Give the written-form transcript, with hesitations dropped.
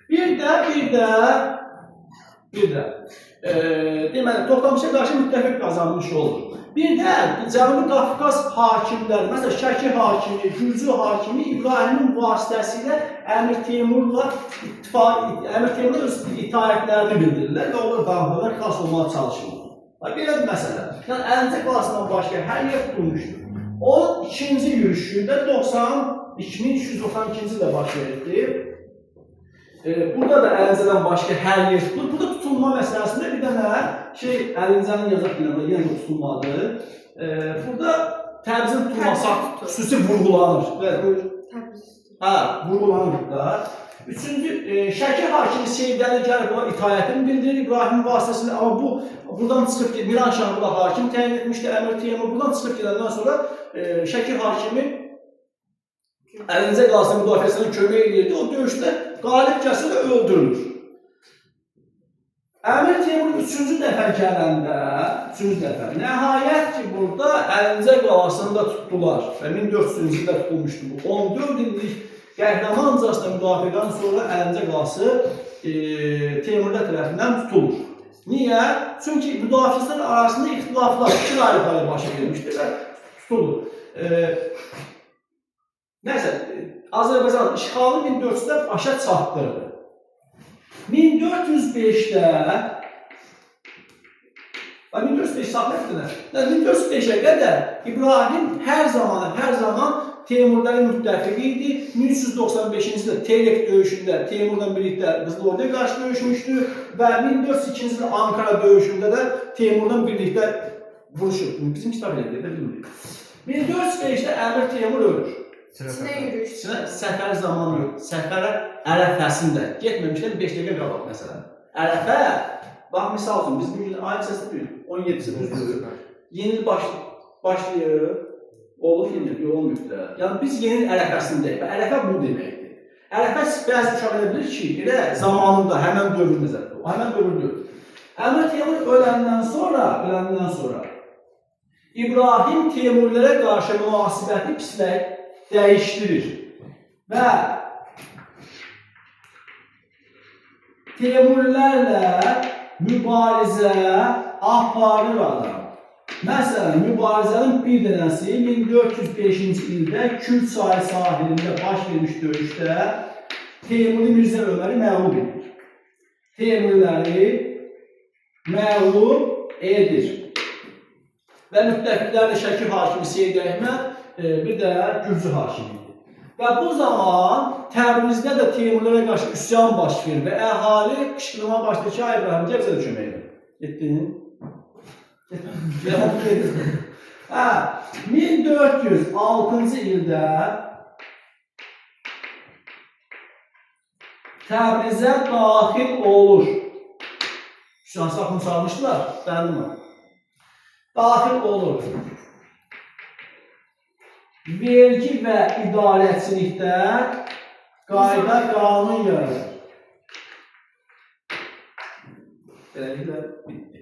Bir də deməli Toxtamışa qarşı müttəfiq qazanmış olur. Bir də Cənubi Qafqaz hakimləri, məsələn Şəki hakimi, Gürcü hakimi İbrahimin vasitəsilə Əmir Teymurla ittifaq, Əmir Teymurla öz itaətlərini bildirirlər və onlar dağılırlar, xilas olmağa çalışırlar. Bax, belə bir məsələ. Yəni Əlincə qalasından başqa hər yer tutulmuşdur. Onun ikinci yürüşündə 2392-ci ildə baş verdi. Burada da Əlincədən başqa hər yer tutulur. Burada tutulma məsələsində bir dənə şey Əlincənin yazaq bir dənə yenə də tutulmadır. Burada Təbrizin tutulması xüsusi vurğulanır. Və buyur. Təbriz. Hə, vurğulanır da. Üçüncü, Şəki hakimi Seyid Əli gəlib buna itaətini bildirir İbrahim vasitəsilə, amma bu buradan çıxıb ki, Miran Şahı buna hakim təyin etmişdi Əmir Teymur. Buradan çıxıb gedəndən sonra Şəki hakimi Əlincə qalasının müdafiəsinə kömək eləyirdi. O döyüşdə qalib gəlsə də öldürülür. Əmir Teymur üçüncü dəfə gələndə, üçüncü dəfə, nəhayət ki, burada Əlincə qalasını da tutdular və 1400-cü ildə tutulmuşdu bu. 14 illik qəhrəmancasına müdafiədən sonra Əlincə qalası Teymurlər tərəfindən tutulur. Niyə? Çünki müdafiəçilər arasında ixtilaflar, fikir ayrılıqları başa vermişdi və tutulur. Nəsə, Azərbaycan işğalı 1400-də başa çatdırdı. 1405-də Bax, 1405 saxlayaq bir dənə. 1405-ə qədər İbrahim hər zaman Teymurların müttəfiqi idi. 1395-ci ildə Terek döyüşündə Teymurla birlikdə Qızıl Orduya qarşı döyüşmüşdü və 1402-ci ildə Ankara döyüşündə də Teymurla birlikdə vuruşub. Bizim kitab elə deyir də bilmirik. 1405-də Əmir Teymur ölür. Çinə yürüyüş. Çinə səfər zamanı yox, səfərə ərəfəsində, getməmişdən 5 dəqiqə qabaq məsələn. Ərəfə, bax misal üçün, biz bu gün ayın içərisində deyil, 17-si düzdür. Yeni il başlayır, olur yeni il, yox olmayıb da. Yəni biz yeni il ərəfəsindəyik və ərəfə bu deməkdir. Ərəfə bəzi uşaq elə bilir ki, elə zamanında, həmən dövr nəzərdə, o həmən dövr deyil. Əmir Teymur öləndən sonra İbrahim Teymurlərə qarşı münasibəti pislə dəyişdirir və Teymurlərlə mübarizə aparır adam. Məsələn, mübarizənin bir dənəsi 1405-ci ildə Kür çayı sahilində baş vermiş döyüşdə Teymuri Mirzə Öməri məğlub edir. Teymuriləri məğlub edir. Və müttəfiqlər də Şəki hakimi Seyid Əhməd, bir də Gürcü hakimi idi. Və bu zaman Təbrizdə də Teymurlara qarşı üsyan baş verir və əhali qışqırmağa başlayır ki, ay İbrahim, gəl bizə də kömək elə. Getdin? Getdin. Hə, 1406-cı ildə Təbrizə daxil olur. Üsyan saxını çalmışdılar, bəli mi? Daxil olur. Vergi və idarəçilikdə qayda qanun yaradır. Beləliklə bitdi.